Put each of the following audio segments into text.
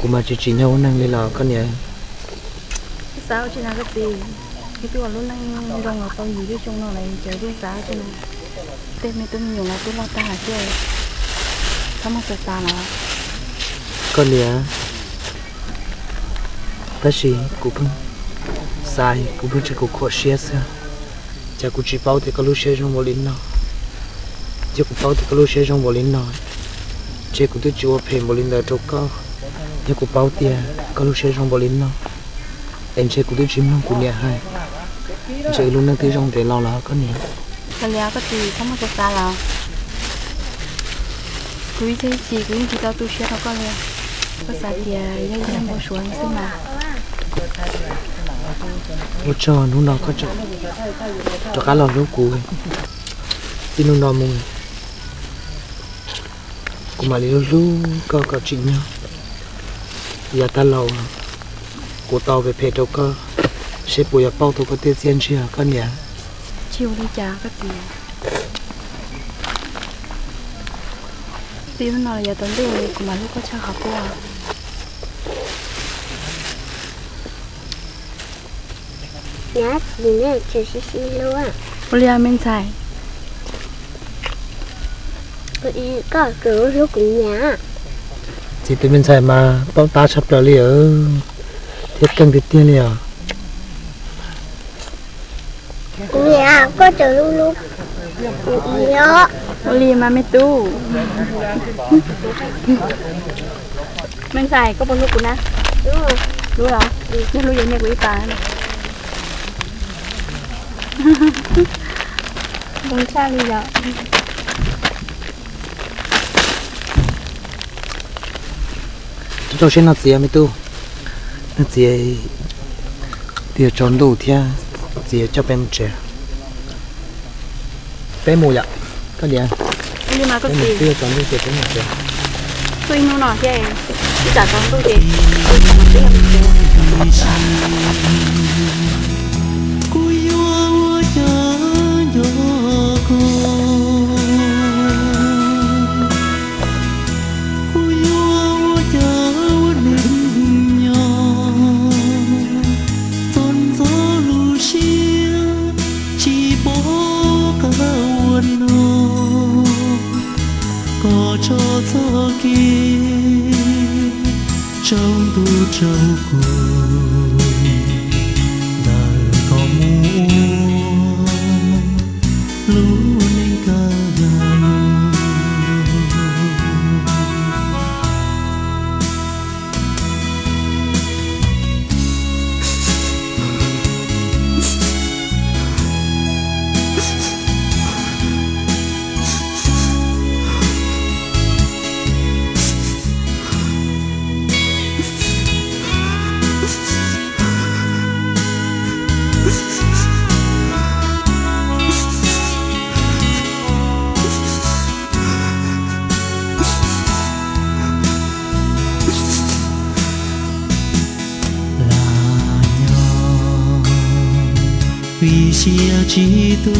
Kuv mas tsis tsim nyog ua neeg li los koj niam. Xav ua tsi na koj txiv, twb ua lub neej zoo los tau yim lub xyoo no lawm ces twb xav ua tsi na. Tej me tub me nyuam los twb loj tag lawm thiab, txhob muaj xav xav los. Koj niam, tab sis kuv pheej xav, kuv pheej tsis khuam siab xwb. Cas kuv tsis paub tias koj lub siab zoo npaum li no. Yog kuv paub tias koj lub siab zoo npaum li no, ntshe kuv twb tsis ua phem npaum li ntawd rau koj. Yog kuv paub tias koj lub siab zoo npaum li no, es ntshe kuv twb tsis mloog kuv niam hais, ntshe wb lub neej twb zoo ntev los lawm koj niam. Koj niam, koj txiv txhob muaj xav xav los. Kuv ib txhia ib txhis kuv yeej tsis tau tu siab rau koj li. Koj xav tias yog ib tug npau suav xwb mas. Ua tsaug hnub no koj rov qab los hlub kuv. Txij hnub no mus kuv mam li hlub hlub koj kom tsim nyog. Yav tag los kuv tau phem phem rau koj, seb puas yuav pauj tau koj tej txiaj ntsig koj niam. Tsis ua li cas koj txiv. Txij hnub no los yav tom ntej kuv mam hlub koj tshaj qhov quaj. Ua li me ntxhais. Koj txiv tus me ntxhais mas paub tab tshaj plaws li, thiab keej tiag tiag li os. Kuv niam, koj tseem hlub hlub kuv os. Ua li mas me tub. Me ntxhais, koj puas hlub kuv na? Hlub los? Yog hlub ces nias kuv ib pas. Zoo tshaj li yom. Rau siab noj txiv me tub. Noj txiv, twb yuav tsaus ntuj thiab, txiv coj peb mus tsev. Peb mus yom, koj niam. Ua li mas koj txiv, twb yuav tsaus ntuj ces peb mus tsev. Tuaj ib hnub no thiab, ib tsam tsaus ntuj ces peb mus tsev. Kuv yuav ua cas nco koj, kuv yuav ua cas ua neeg nyob, txog ntxov lub siab tsis pom qab ua noj, kom tso txoj kev tsaus ntuj tsaus kug ntawm koj mus ua lub neej kawg. Lam nyob vim siab tsis tu,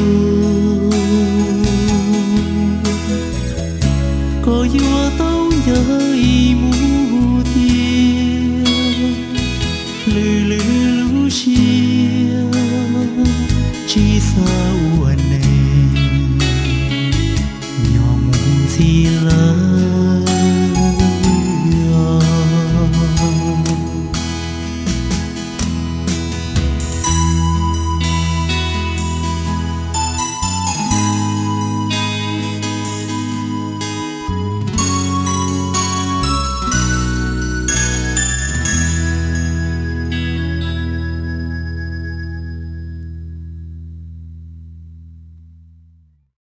koj yuav tau ncaim mus